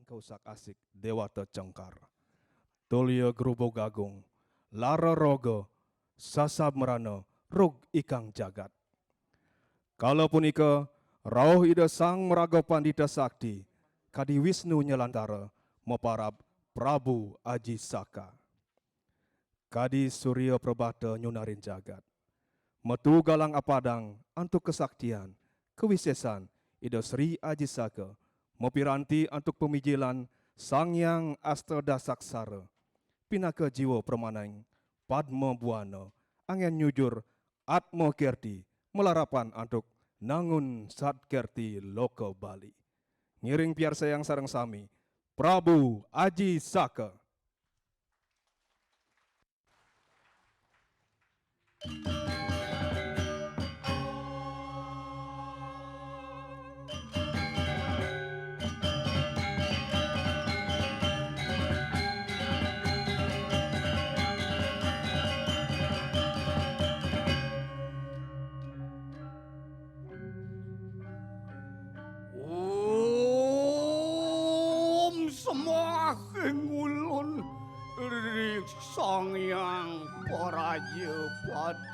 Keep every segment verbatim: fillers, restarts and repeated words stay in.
kausak-asik Dewata Cengkar. Tulia grubug agung, lara raga, sasab mrana, rug ikang jagat. Kala punika, rauh Ida Sang Maraga Pandita Sakti, kadi Wisnu Nyelantara, maparab Prabu Aji Saka. Kadi surya prabhata nyunarin jagat. Metu galang apadang antuk kasaktian, kawisésan Ida Sri Aji Saka, mapiranti antuk pamijilan Sang Hyang Asta Dasaksara, pinaka jiwa pramananing Padma Buana, anggén nyujur Atma Kerti, malarapan antuk nangun Sat Kerti Loka Bali. Ngiring piarsayang sareng sami, Prabu Aji Saka. Om semahing ulun ri Sang Hyang Parajapati.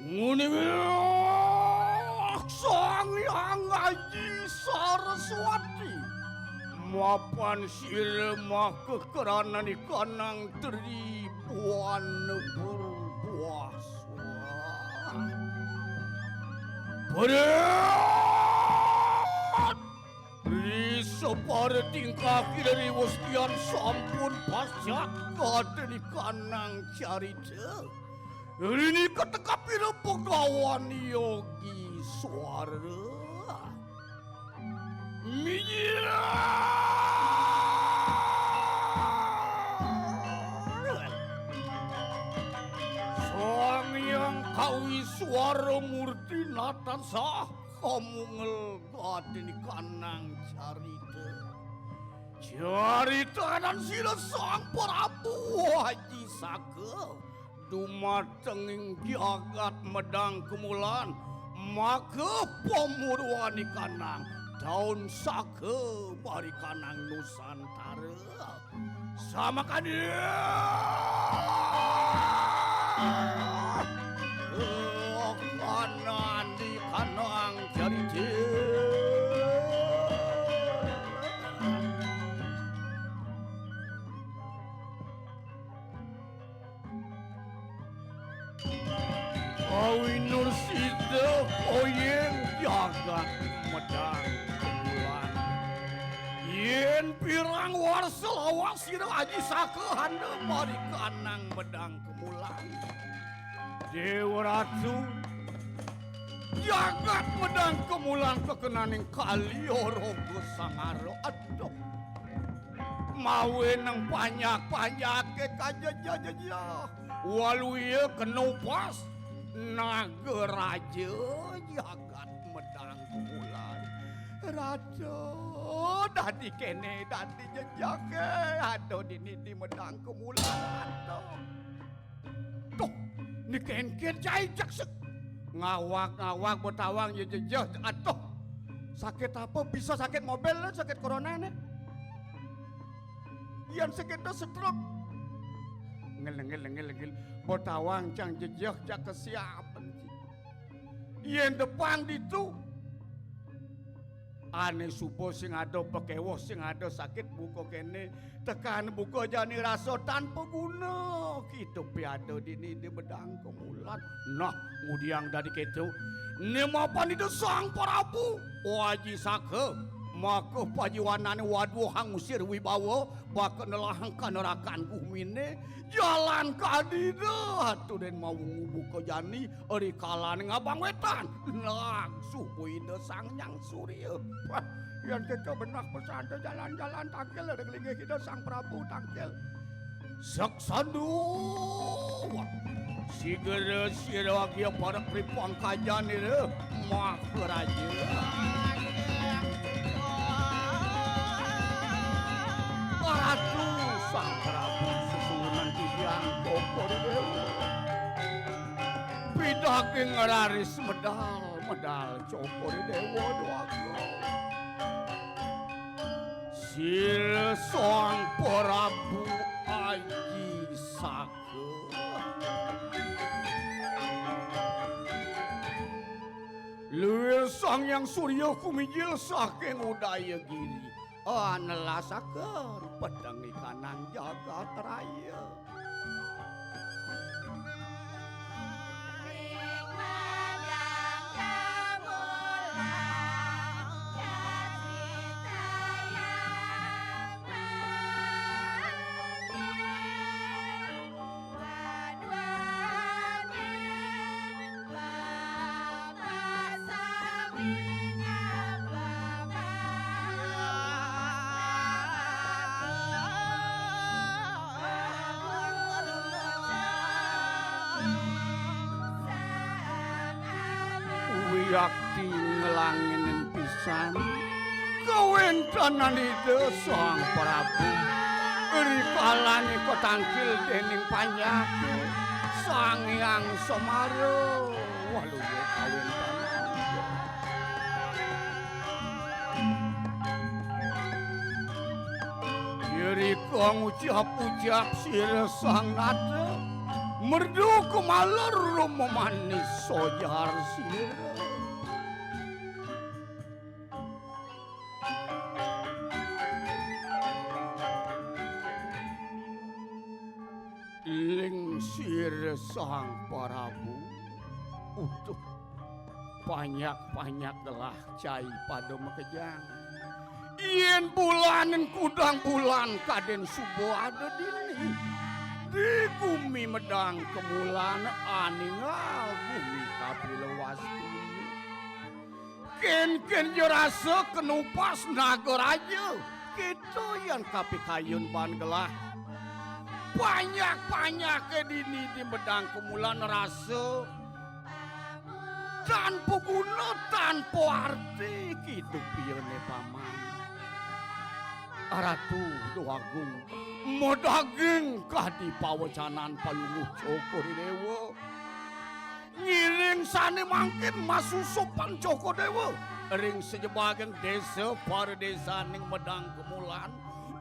Nguni wilah Sang Hyang Aji Saraswati. Mapan sira maka krana nikanang tribuana purba. Berat. Ri sapara tingkah ira ri westian sampun pascat kadeni kanang carita. Rini ketekap ira pegawan yogi suara. Mira. Sang Hyang Kawi Suara Murti natan sah kamungel gadeni kanang carita. Carita dan sila Sang Prabu Aji Saka dumatenging jagat Medang Kemulan, maka pamurwani kanang daun saka bari kanang Nusantara. Sama kadi. Oh, kanang di kanang carita. Awi Nur Sida, oyeng jagat Medang Kemulan. Yen pirang warsa lawas sira Aji Saka handa mari kanang Medang Kemulan. Dewa Ratu, jagat Medang Kemulan kekenaning kali oroga sangara. Aduh. Mawe nang panjak-panjake kajejeh-jejeh. Waluya kena upas Nagaraja jagat Medang Kemulan. Ratu, dadi kene, dadi jejehke. Aduh, dini di Medang Kemulan. Aduh. Tuh, ni kenken jai jak sek. Ngawag-ngawag betawang ya jejeh. Aduh. Sakit apa? Bisa sakit mobil, sakit corona nih. Yan sakit stroke. Ngel, ngel, ngel, ngel. Betawang cang jejeh jak kesiapan. Yen depang ditu. Ane suba sing ada pekewoh, sing ada sakit buka kene, tekan buka jani rasa tanpa guna. Kita pi ada dini di Medang Kemulan. Nah, ngudiang dadi keto. Ne mapan Ida Sang Prabu, Aji Saka, maka pajiwanane waduh hang usir wibawa, baka nelahang kanerakan gumine, jalan kadida, atu den mau ngubuka jani, ri kalane ngabang wetan. Langsung Ida Sang Hyang Surya. Wah, yan kita benah pesante jalan-jalan tangkil ring linggih Ida Sang Prabu tangkil. Saksandu. Sigera sira agia para pripangkajanira Maharaja. Ratu Sang Prabu sesuunan titiang Cokor Dewa. Pidaging raris medal, medal Cokor Dewa Dwagung. Sira Sang Prabu Aji Saka. Luwih Sang Hyang Surya kumijil saking Udayagiri. Anelasaken peteng ikanan jagat raya. Wiakti nglanginin pisan kawentenan Ida Sang Prabu. Rikalané katangkil déning panjaké Sang Hyang Semara. Waluya kawentenan. Irika ngucap-ucap sira Sang Nata, merdu kemala rerumemanis sojar sira. Ling sira Sang Prabu. Utuh. Panjak-panjak gelah cai pada makejang. Yén bulaning kudang bulan kadén suba ada dini. Di gumi medang kemulan aningal gumi kapilewas dini. Kén-kén ja rasa kenupas Nagaraja. Kéto yan kapikayun ban gelah. Panjak-panjaké dini di medang kemulan rasa tanpa guna, tanpa arti kidup iyané paman. Ratu Déwagung, madaging kadi pawecanan Palungguh Cokor I Déwa. Ngiring sané mangkin masusupan Cokor Déwa ring sajebaging désa paradésaning medang kemulan,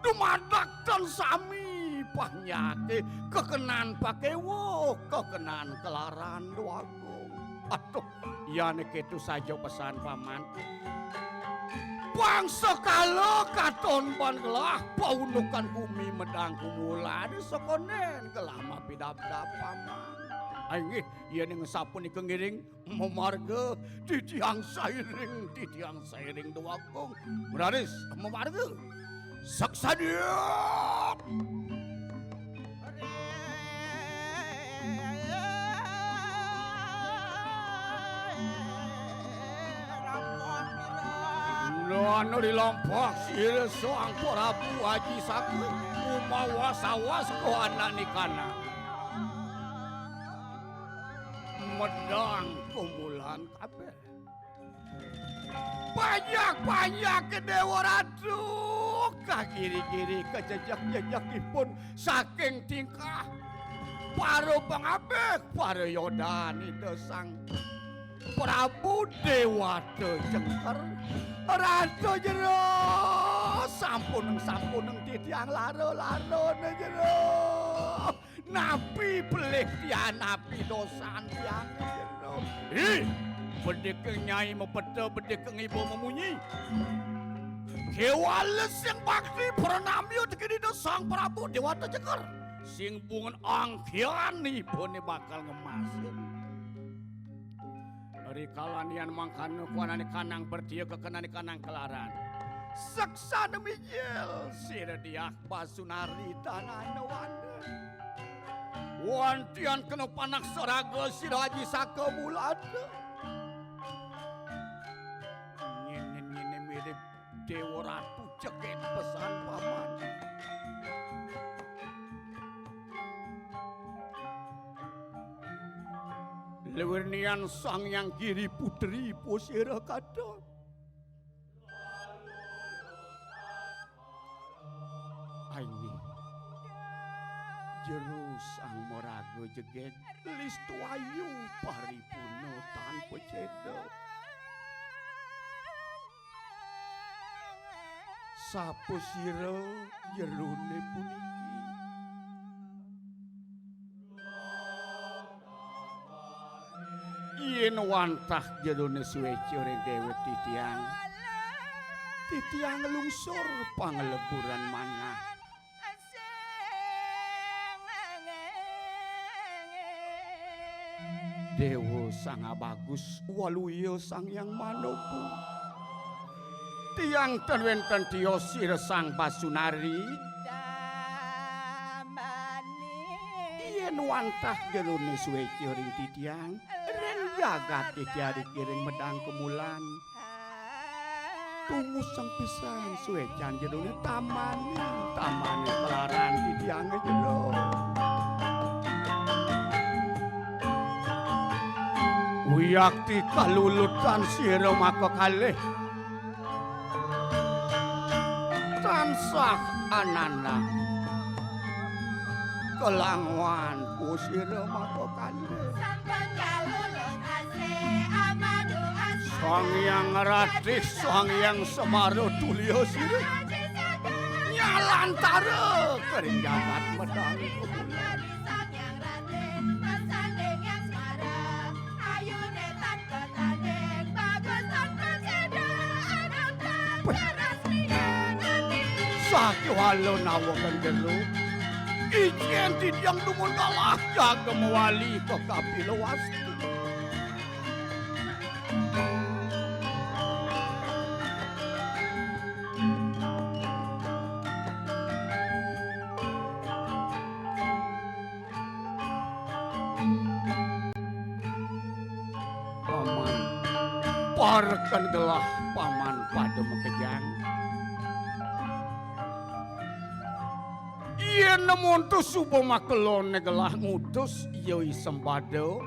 dumadak tan sami panjaké kekenan pakéwuh, kekenan kelaran Déwagung. Aduh, yané kéto saja pesan paman. Pang sekala katon ban gelah paundukan gumi medang kemulan, sakondén gelah mapidabdab paman. Inggih, yaning sapunika ngiring mamarga, titiang sairing, titiang sairing Déwagung. Raris mamarga. Saksadia. Nana rilampah sira Sang Prabu Aji Saka, umawas-awas ka anak nikana. Medang kemulan kabéh. Panjak-panjaké Déwa Ratu kagiri-giri kajejek-jejekipun saking tingkah para pangabih, para yodan Ida Sang Prabu Déwata Cengker. Ratu Jero, sampuneng, sampuneng titiang lara-lara jero. Napi pelih tiang, napi dosan tiang, jero. Ih, bedikeng nyai mapeta, bedikeng iba mamunyi. Kéwala sing bakti pranamya teka Ida Sang Prabu Déwata Cengker. Sing bungun angkian ibané bakal ngemasin. Rikalané mangkana kuanané kanang bertia kekenané kanang kelaran. Saksana mijil sira Diah Basunari tanana wanda. Wantian kena panak seraga sira Aji Saka Mulata. Nyinin-nyinin mirip Déwa Ratu jegég pesan paman. Lewirnian Sang Hyang Giri Putri pusira katon. Aini. Jero Sang Maraga jegég listu ayu paripurna tanpa céda. Sapasira jerone puniki? Yen wantah jerone sueca ring dewek titiang, titiang lungsur pangleburan manah. Dewa Sang Abagus, waluya Sang Hyang Manopo. Tiang ten wenten tios sira Sang Basunari. Yen wantah jerone sueca ring titiang, ring jagat titiang ring medang kemulan. Tumuseng pisan suecan jerone tamaning, tamaning kelaran titiange jero. Wiakti kalulutan sira maka kalih. Tansah ananda. Kelangoan ku sira maka kalih. Sang Hyang Ratih, Sang Hyang Semara tulia sira. Nyalantara kering jagat medang. Sakiwala nawa kendelo. Ijen titiang dumun galah jaga mawali ka kapilawastu. Paman, pareken gelah Paman pada makejang. Yen monto suba makelone gelah ngutus, ya I Sembada.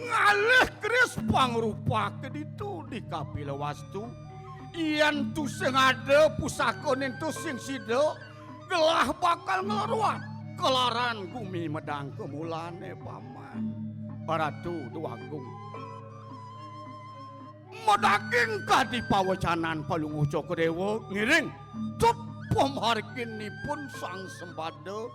Ngalih keris pangrupake ditu di Kapilawastu. Yen tusing ada pusaka nintu sing sida, gelah bakal ngleruat kelaran gumi medang kemulane, Paman. Ratu Dewagung. Madaging kadi pawecanan Palungguh Cokor Dewa, ngiring tut pamarginipun Sang Sembada.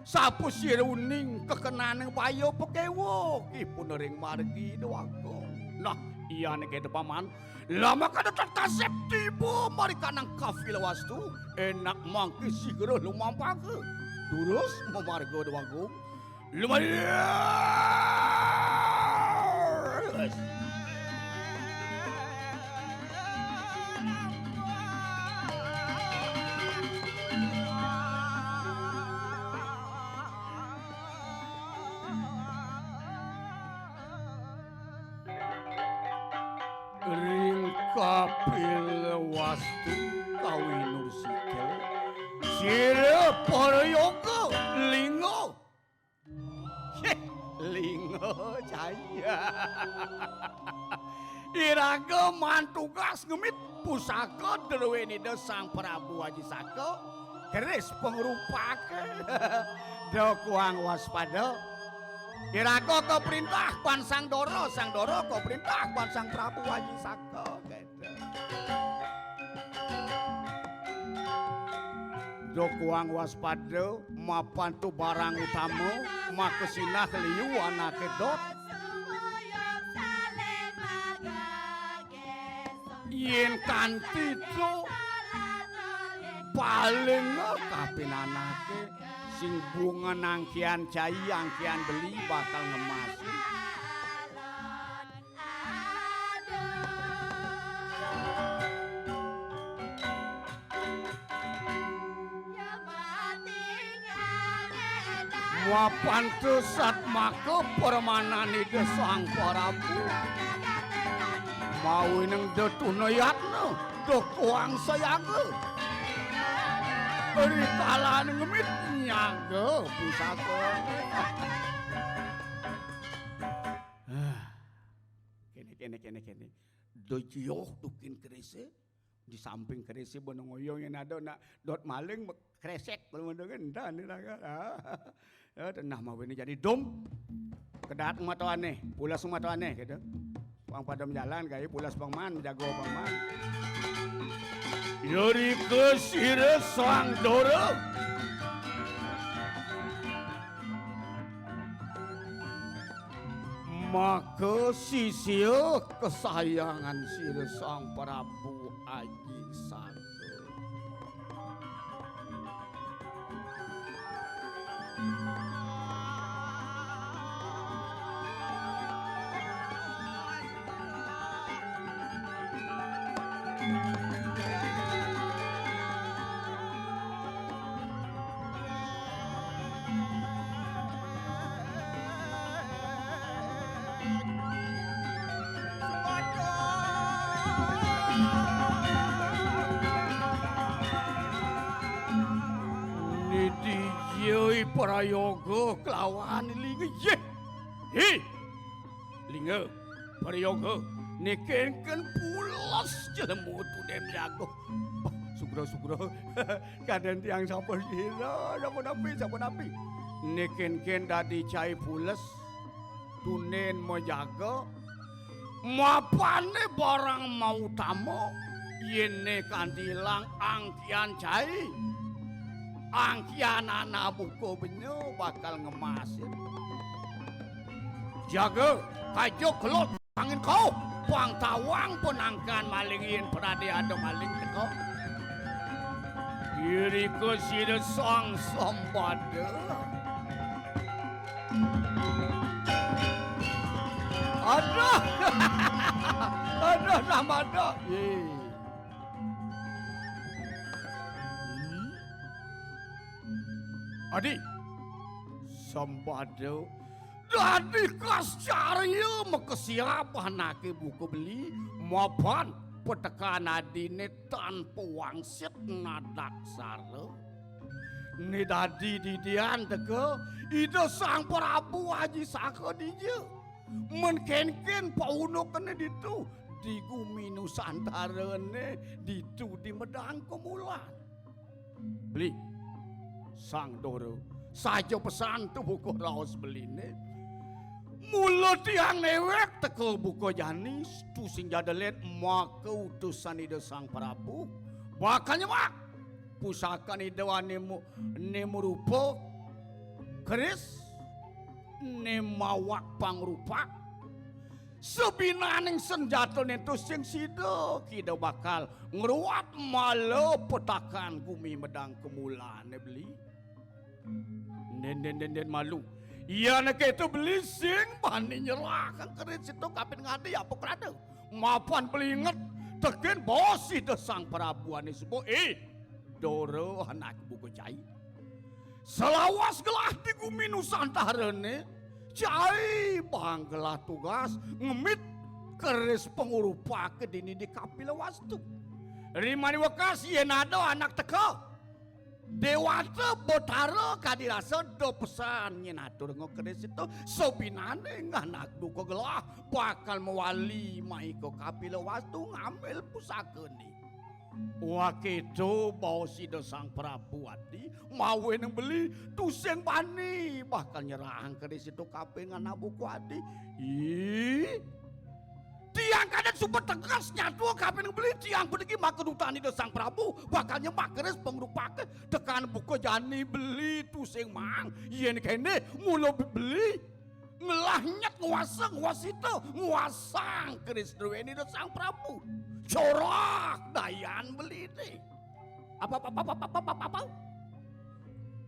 Sapasira uning kekenaning baya pakewa ipun ring margi Dewagung. Nah, iyane kete Paman, lamun kada tertasep tiba mari kanang Kapilawastu, enak mangke sigra lumampaga. Durus mamarga Dewagung. Lumayan. Ring Kapilawastu kawinusita. Sira para yoga linga. Héh, linga caya. Iraga maan tugas ngemit pusaka druéné Ida Sang Prabu Aji Saka, keris pangrupaké. Dukuang waspada. Iraga kaprintah ban Sang Dara, Sang Dara kaprintah ban Sang Prabu Aji Saka. Dukuang waspada, mapan tu barang utama, maka sinah liu anaké dot. Yén kanti tu paling kapinanaké, sing bunga nangkian cai, angkian beli bakal ngemasin. Mapan tu satmaka parmanan Ida Sang Prabu. Mawinan da tunayatna, da kuang sayaga. Rikalané ngemit nyaga pusaka. Ah. Kéné, kéné, kéné, kéné. Da jioh dukin kerisé. Di samping kerisé bana ngoyong yén ada nak dot maling, kresek, kalau mendengar, entah ni lah, kan. Ah. Ya, tenah mawinan jani dum. Kedat matoané, pules matoané, gitu. Pang pada majalan, kaya pules pang maan, jago pang maan. Yarika sira Sang Dara. Maka sisia kesayangan sira Sang Prabu Aji Saga. Niti jai prayoga kelawan linga. Yeh. Hi. Linga, prayoga, nikenken pules jelema tunden jago. Sugra-sugra, kaden tiang sapa sira, sapa napi, sapa napi. Nikenken dadi cai pules, tunden majaga, mapane barang mautama, yene kanti ilang angkian cai, angkian anak buka benya bakal ngemasin. Jaga, kaja kelut, angin kau, pang tawang penangkan maling yen prade ada maling teka. Irika sira Sang Sambada. Aduh. Aduh, Sambada. Ye. Hmm? Adi. Sambada. Dadi kascarya makesiab anake buka beli, mapan petekan adine tanpa wangsit nadaksara. Né dadi didian teka Ida Sang Prabu Aji Saka dija. Men kenken paunukane ditu, di gumi Nusantarané ditu di Medang Kemulan. Beli, Sang Dara, saja pesan tu buka raos beliné. Mula tiang néwék teka buka jani, tusing jada lén maka utusan Ida Sang Prabu. Bakal nyemak pusakan Ida ané mu-, né marupa keris, né mawak pangrupak. Sabinaning senjatané tusing sida, kida bakal ngruat mala petakan gumi Medang Kemulané beli. Ndén, ndén, ndén, ndén malu. Yan kéto beli sing bani nyerahang keris ento kapin ngadi apa krana. Mapan beli inget tekén baos Ida Sang Prabu ané suba, "Eh, Dara anak buka cai. Salawas gelah di gumi Nusantarané, cai bang gelah tugas ngemit keris pangrupaké dini di Kapilawastu. Rimani wekas yén ada anak teka, Déwata Betara kadi rasa da pesan yén atur ngo keris ento, sabinaning anak buka gelah bakal mawali mai ka Kapilawastu ngambil pusakané." Wah, kéto baos Ida Sang Prabu adi, mawinan beli tusing bani bakal nyerahang keris ento kapin anak buka adi. Ih, tiang kadén suba tegas nyatua kapin beli, tiang puniki maka dutan Ida Sang Prabu bakal nyemak keris pangrupaké tekan buka jani beli tusing mang. Yén kéné mula beli ngelah nyet nguasa, nguasita, nguasang keris druéné Ida Sang Prabu. Corak dayan beliné. Apa, apa, apa, apa, apa, apa, apa?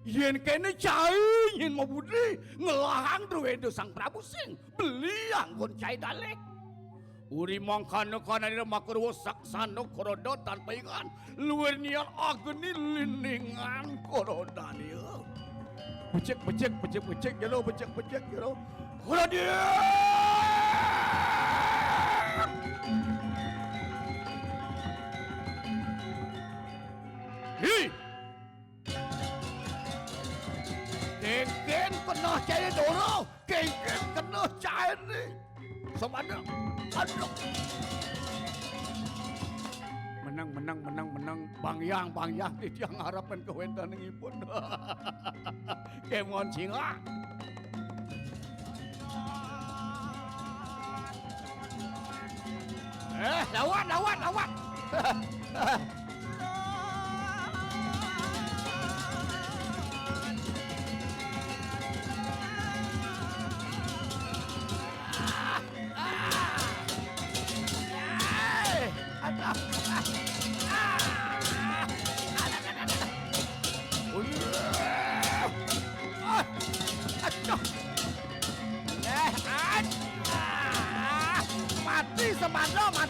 Yén kéné cai nyén mabudi ngelahang druéné Ida Sang Prabu sing beli anggon cai dalek. Uri mangkana kananira makarwa saksana koroda tanpa ingan. Luir nian ageni liningan korodané. Becik, becik, becik, becik, jero, becik, becik, jero. Koroda! Hi! Kéngkén keneh cai doro, kéngkén keneh cainé. Semana. Aduh. Menang, menang, menang, menang. Bangyang, bangyang, titiang ngarepin kawéntenanipun. Kémon singa. Eh, lawan, lawan, lawan.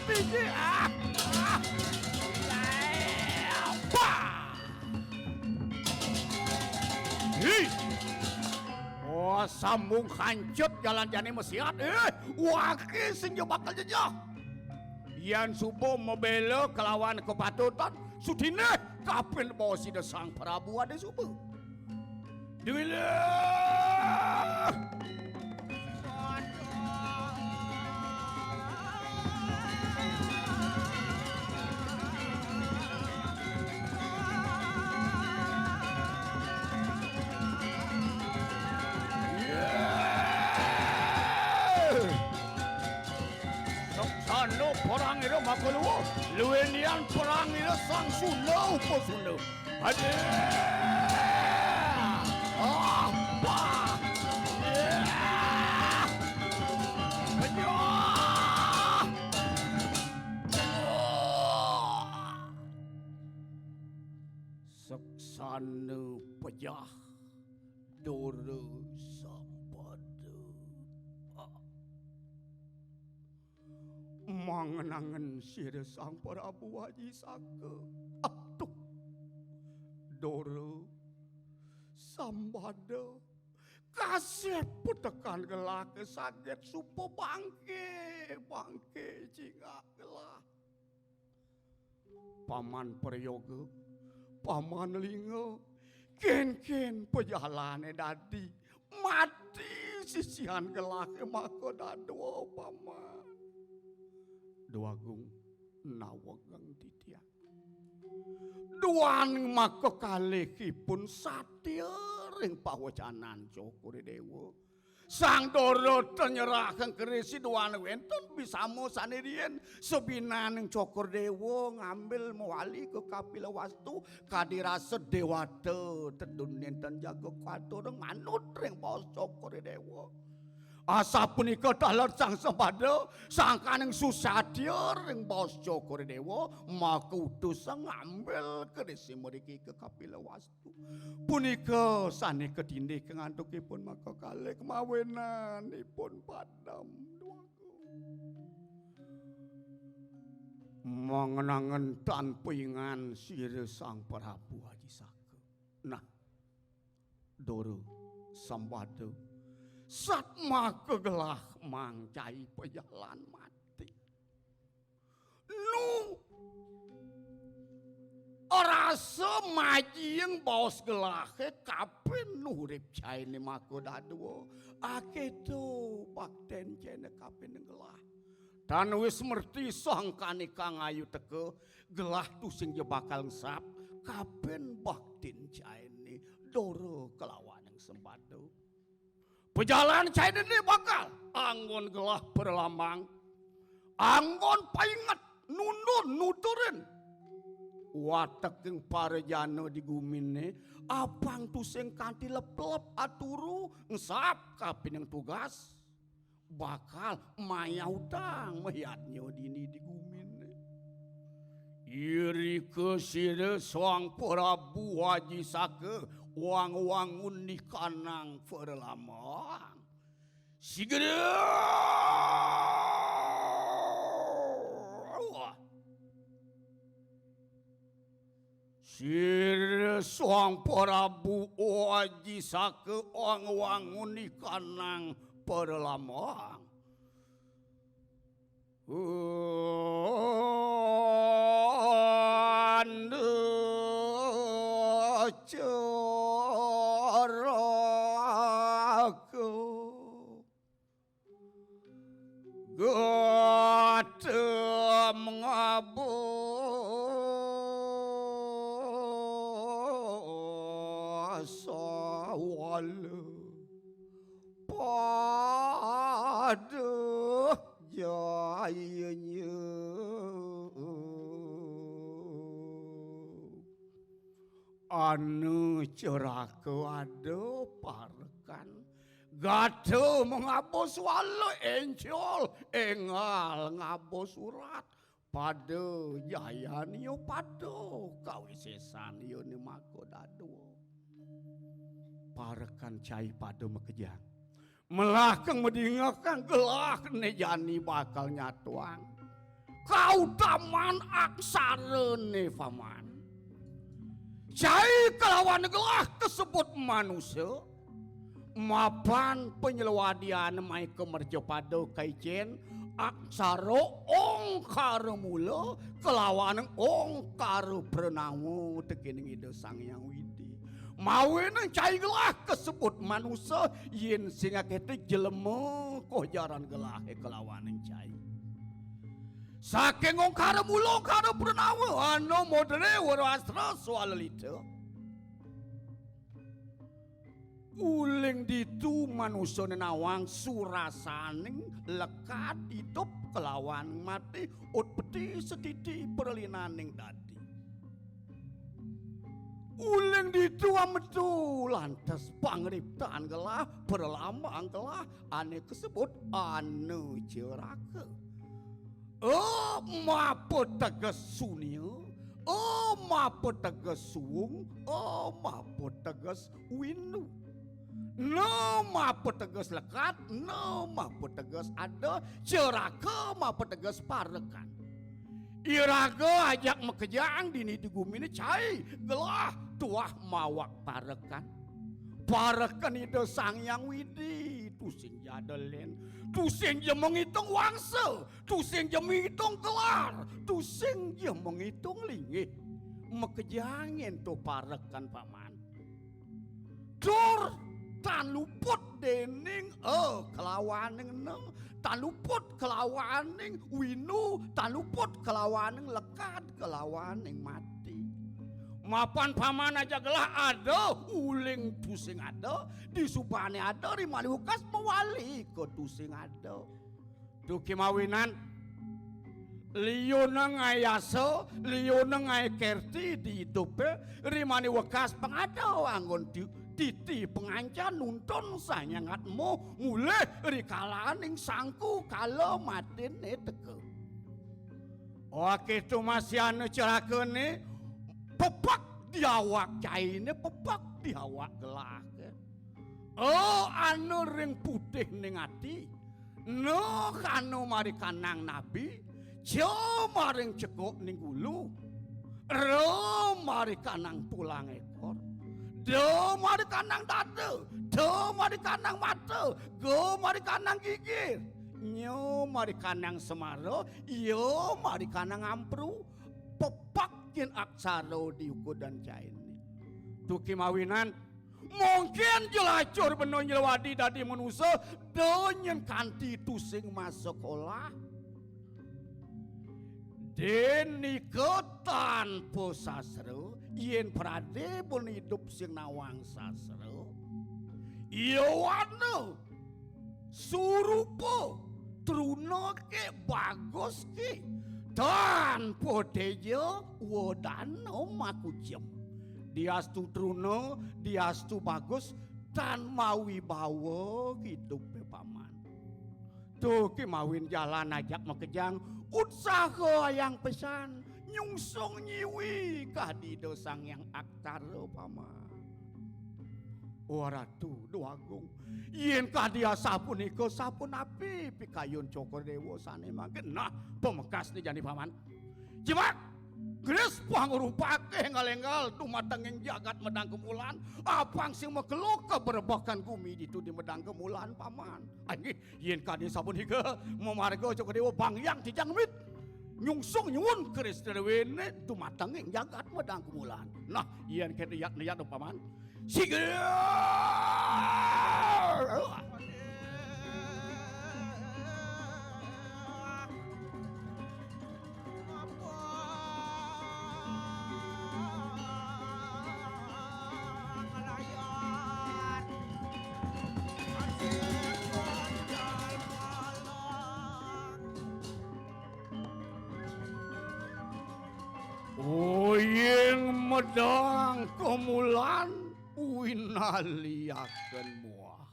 Biji, ah, ah. Apa? Hi. Wah, sambung hancut jalan jani mesiat. Eh, waki sing ja bakal jejeh. Yan suba mabela kelawan kapatutan, sudiné kapin baos Ida Sang Prabu adi suba. Duilah. Sana perang ira maka luwih, luwih nian perang ira sang Sunda upa Sunda. Aduh! Ah, bah! Ya! Pecah! Seksana pejah dora sampada. Ah. Mangenangen sira Sang Prabu Aji Saka. Aduh. Dora, sambada, kasép petekan gelahé saget suba bangké, bangké cingak gelah. Paman Prayoga, Paman Linga, kénkén pejalané dadi mati sisihan gelahé maka dadua, Paman. Déwa Agung, nawegang titiang. Duaning maka kalihipun satia ring pawecanan Cokor I Déwa. Sang Dara tan nyerahang keris duaning wénten bisama sané riin, sabinaning Cokor I Déwa ngambil mawali ka Kapilawastu, kadi rasa déwata tedun nénten jaga katur manut ring baos Cokor I Déwa. Asapunika taler sang sambada, sangkaning susatia ring baos Cokor I Déwa, maka utusa ngambil keris mriki ka Kapilawastu. Punika sané katindih kangantukipun maka kalih, mawinan ipun padem duaning. Mangenangen tan paingan sira Sang Prabu Aji Saka. Nah, Dara, sambada, satmaka gelah mangcai pajalan mati. Nu rasa majiing baos gelahé kapin urip cainé maka dadua. Akéto baktin cainé kapin gelah. Tan wis merti sangkané kang ayu teka, gelah tusing ja bakal engsap, kapin baktin cainé Dara kalawaning sambada. Pajalan cainé bakal anggon gelah paralambang, anggon painget nundun nuturin wateking parajana di guminé, apang tusing kanti leplep aturu engsap kapining tugas, bakal mayah utang mayadnya dini di guminé. Irika sira Sang Prabu Aji Saka wang-wangun nikanang paralambang. Sigra! Sira Sang Prabu Aji Saka wang-wangun nikanang paralambang. Anda ceraka gata mengaba sawala pada jayanya. Anu ceraka ada parekan, gata mengaba suala, encol, enggal ngaba surat. Pada jayania pada kawisésan yané maka dadua. Parekan cai pada makejang. Melah kang madingehang gelah né jani bakal nyatuang. kautaman aksarané, Paman. Cai kelawan gelah kasebut manusa, mapan panyelewadian maéka mercapada kaicén aksara ongkara mula kelawan ongkara pranawa tekéning Ida Sang Hyang Widi. Mawinan cai gelah kasebut manusa, yén sing akéto jelema koh jaran gelahé kelawan cai. Saking ongkara mula ongkara pranawa, ana modere warastra swalalita. Uling ditu manusa nénawang surasaning lekad idup kelawan mati, utpeti setiti pralinaning dadi. Uling ditu ametu lantas pangriptan gelah, pralambang gelah ané kasebut ana ceraka. A mapateges sunia, a mapateges suwung, a mapateges winu. Na mapateges lekad, na mapateges ada, ceraka mapateges parekan. Iraga ajak makejang dini di guminé cai gelah tuah mawak parekan. Parekan Ida Sang Hyang Widi, tusing ja ada lén, tusing ja mangitung wangsa, tusing ja mangitung gelar, tusing ja mangitung linggih. Makejang ento parekan, Paman. Tur tan luput déning a kelawaning na, tan luput kelawaning winu, tan luput kelawaning lekad, kelawaning mati. Mapan Paman ajak gelah ada, uling tusing ada, disubané ada, ri malih wekas mawali ka tusing ada. Duh, kémawinan liuna ngaé asa, liuna ngaé kerti di idupé, ri malih wekas pang ada anggon ti-, titi pangancan nuntun Sang Hyang Atma mulih ri kalaning sangku kala matiné teka. Akéto masih ana cerakané, pepek di awak cainé, pepek di awak gelahé. A ana ring putihning ati, na kana marikanang nabi, ca maring cekukning gulu, ra marikanang tulang ékor, da marikanang dada, da marikanang mata, ga marikanang gigir, nya marikanang semara, ya marikanang ampru, pepek yén aksara di ukudan cainé. Duh, kémawinan, mungkin ja lacur bena nyelewadi dadi manusa, da nyén kanti tusing masekolah. Dén nika tanpa sastra, yén pradé bena idup sing nawang sastra, ya wana surupa, truna ké, bagus ké, tanpa téja, wedana makucem. Diastu truna, diastu bagus, tan mawibawa idupé, Paman. Duh, kémawinan jalan ajak makejang, utsaha ayang pesan, nyungsung nyiwi kadi Ida Sang Hyang Aksara, Paman. Oh Ratu Déwa Agung, yén kadi asapunika, sapunapi pikayun Cokor Déwa sané mangkin? Nah, pamekasné jani, Paman. Jemak, gelis pangrupaké énggal-énggal dumatenging jagat Medang Kemulan, apang sing makelo kabrebekan gumi ditu di Medang Kemulan, Paman. Inggih, yén kadi sapunika, mamarga Cokor Déwa, banggiang tijang mit. Nyungsung nyuwun Krisna déwéné dumatenging jagat Medang Kemulan. Nah, yén kéto, yat, yat, Paman. Sigra! Uying Medang Kemulan winaliaken muah.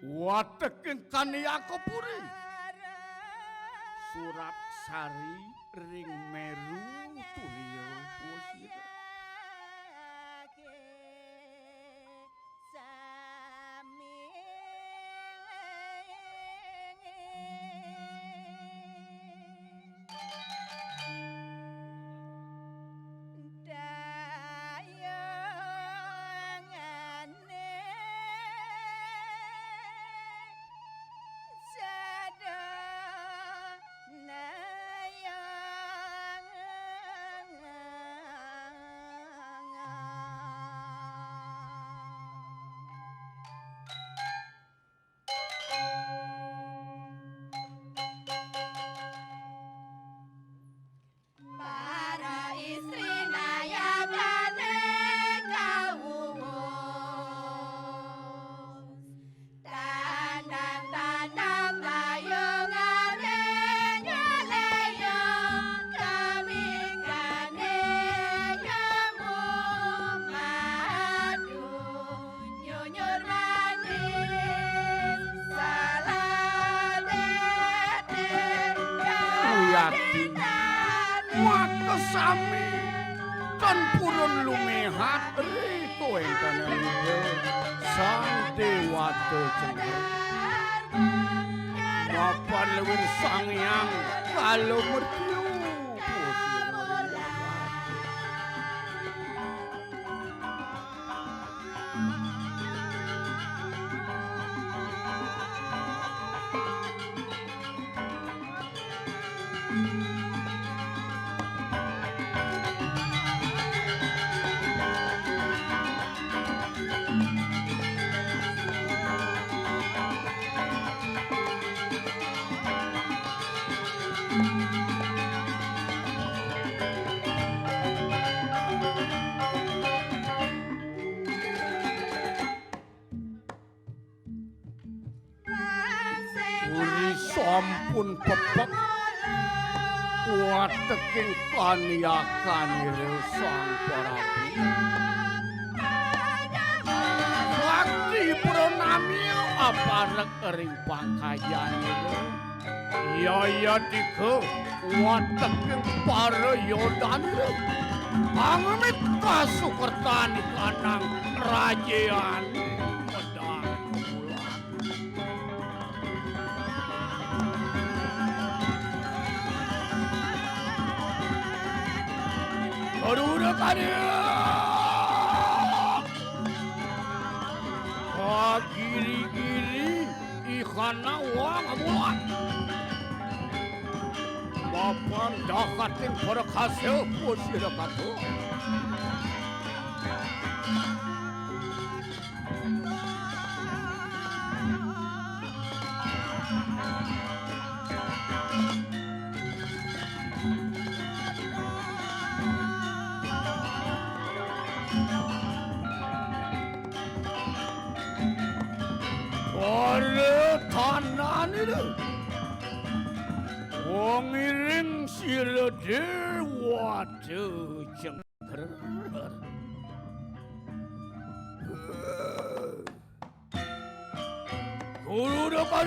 Wateking Kaniaka Puri. Surapsari ring Meru Tulia Pusira. Makasami tan purun lumihat ri kawéntenan Ida Sang Déwata Cengker. Mapan lewir Sang Hyang Kala Mertya. Uli sampun pepek wateking kaniakanira Sang Prabu. Sakti pranami aparek ring pangkajanira. Yayadika wateking para yodanira. Angmit kasukertan ikanang rajean pedang bulan. Garuda Kania. Kagiri-giri ikana wang amuan. Mapan dakating para kasih pusira katu. Ora tanah ni tu. Wong iring sira Déwata Cengker. Guru Depan.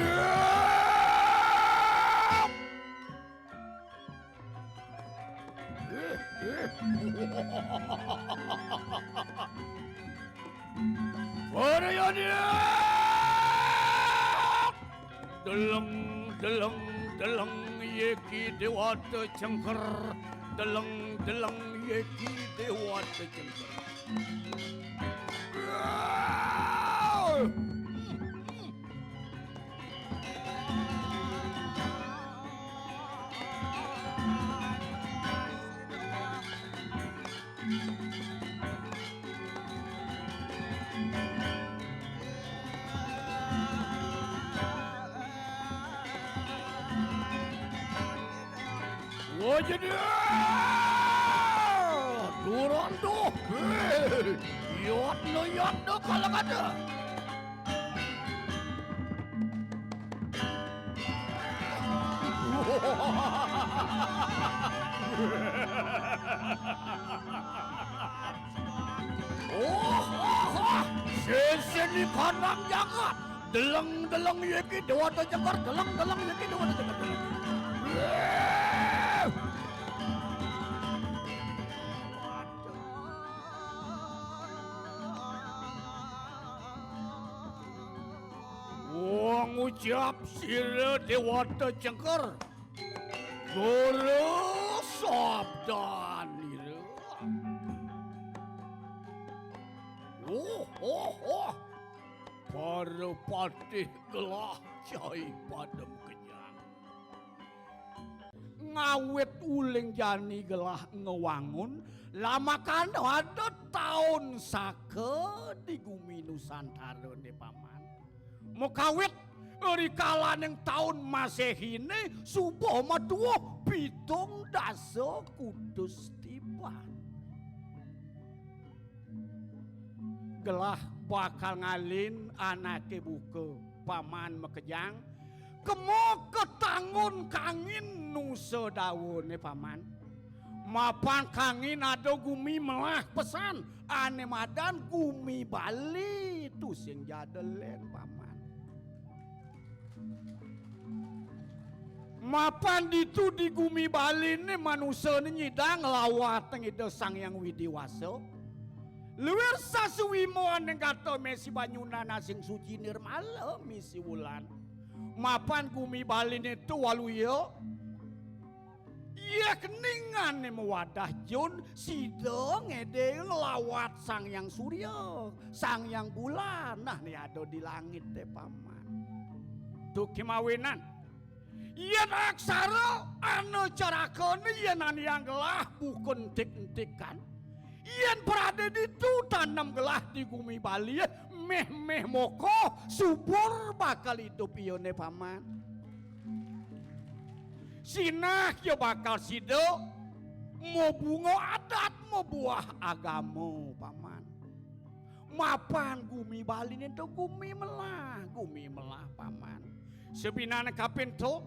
Parayana. Deleng, deleng, deleng, yeki Déwata Cengker. Deleng, deleng, yeki Déwata Cengker. Wajah dia! Durando! Yatna, yatna, kalakata! Oh, oh, oh. Seseni kanang jagat. Deleng, deleng, yeki Déwata Cengker. Deleng, deleng, yeki Déwata Cengker. Deleng. Wong ucap sira Déwata Cengker. Guru sabdanira. Oh, oh, oh. Para patih gelah cai padem kenyang. Ngawit uling jani gelah ngwangun, lamakana ada taun saka di gumi Nusantara ne, Paman. Makawit ri kalaning taun Masehine suba matuwuh pitung dasa kutus tiban. Gelah bakal ngalin anake buka, Paman makejang, kema katanggun kangin nusa dawane, Paman. Mapan kangin ada gumi melah pesan, ane madan gumi Bali tusing jada len, Paman. Mapan ditu di gumi Baliné manusané nyidang lawat Ida Sang Hyang Widi Wasa. Luir sasuwima ané gata mesi banyunan asing suci nirmala misi wulan. Mapan gumi Baliné tu waluya. Yéh keningané mawadah jun sida ngédéng lawat Sang Hyang Surya, Sang Hyang Bulan, nah né ada di langité, Paman. Tu kémawinan. Yén aksara ana carakané yén aniyang gelah buka entik-entikan. Yén pradé ditu tanem gelah di gumi Bali, méh-méh mokoh, subur bakal idup iyané, Paman. Sinah ya bakal sida mabunga adat, mabuah agama, Paman. Mapan gumi Baliné ento gumi melah, gumi melah, Paman. Sabinané kapinto,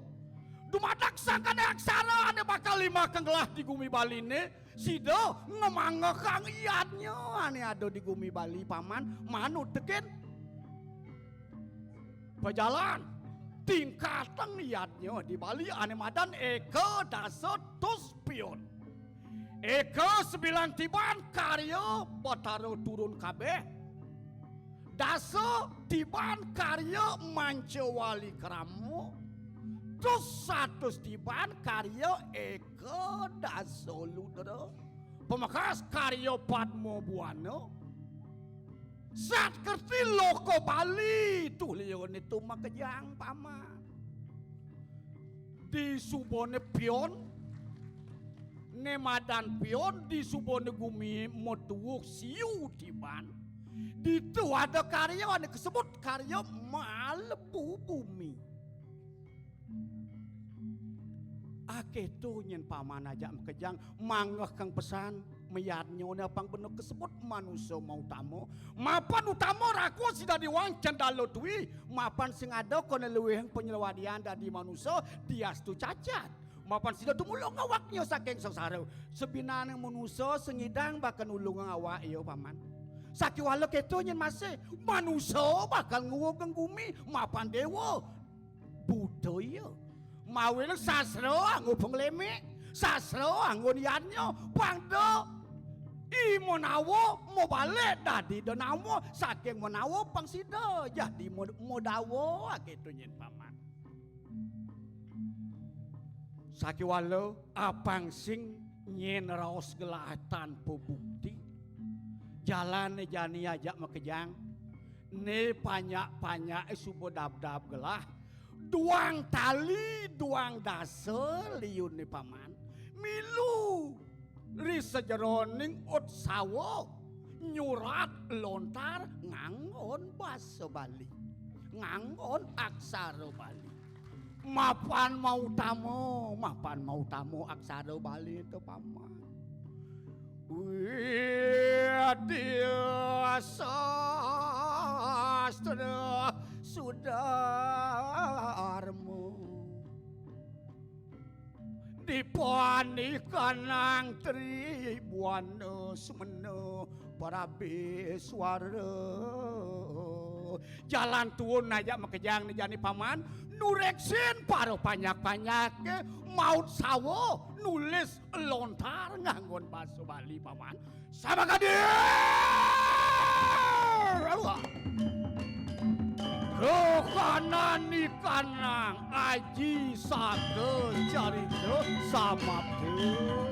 dumadak sangkaning aksara ané bakal limbakang gelah di gumi Baliné, sida ngamangehang yadnya ané ada di gumi Bali, Paman, manut tekén pajalan tingkatan yadnya di Bali ané madan Eka Dasa Tuspion. Eka sembilan tiban karya Batara Turun kabéh. Dasa tiban karya Mancawali Krama. Tus satus tiban karya Eka Dasa Ludra. Pamekas karya Padma Buana. Sat kerti loka Bali tuh liyané tu makejang, Paman. Di subané pion, né madan pion, di subané gumi matuwuh siu tiban. Ditu ada karya ané kasebut karya Malebu Bumi. Akéto nyén Paman ajak makejang, manggehang pesan, mayadnyané apang bena kasebut manusa mautama. Mapan utama rakusa dadi wang cendala tui, mapan sing ada koné luihing panyelewadian dadi manusa, diastu cacat. Mapan sida tumulung awaknya saking sangsara. Sabinané manusa sing nyidang bakal nulungang awak iya, Paman. Sakéwala kéto nyén masih, manusa bakal nguwugang gumi, mapan déwa. Buta iya. Mawinan sastra anggo panglemik, sastra anggo yadnya, pang da i manawa mabalik dadi da nawa, saking manawa pang sida dadi ma-, madawa, kéto nyén Paman. Sakéwala apang sing nyén raos gelah tanpa bukti. Jalané jani ajak makejang. Né panjak-panjaké suba dab-dab gelah. Duang tali, duang dasa liuné Paman. Milu ri sajeroning utsawa nyurat lontar nganggon basa Bali. Nganggon aksara Bali. Mapan mautama, mapan mautama aksara Bali to, Paman. Widya Sastra Sudarma. Dipanikanang tribuana semena parabiswara. Jalan tuun ajak makejang né jani Paman, nureksin para panjak-panjaké mautsawa nulis lontar nganggon basa Bali, Paman. Samakadi. Kahanan ikanang aji saka carita samapta.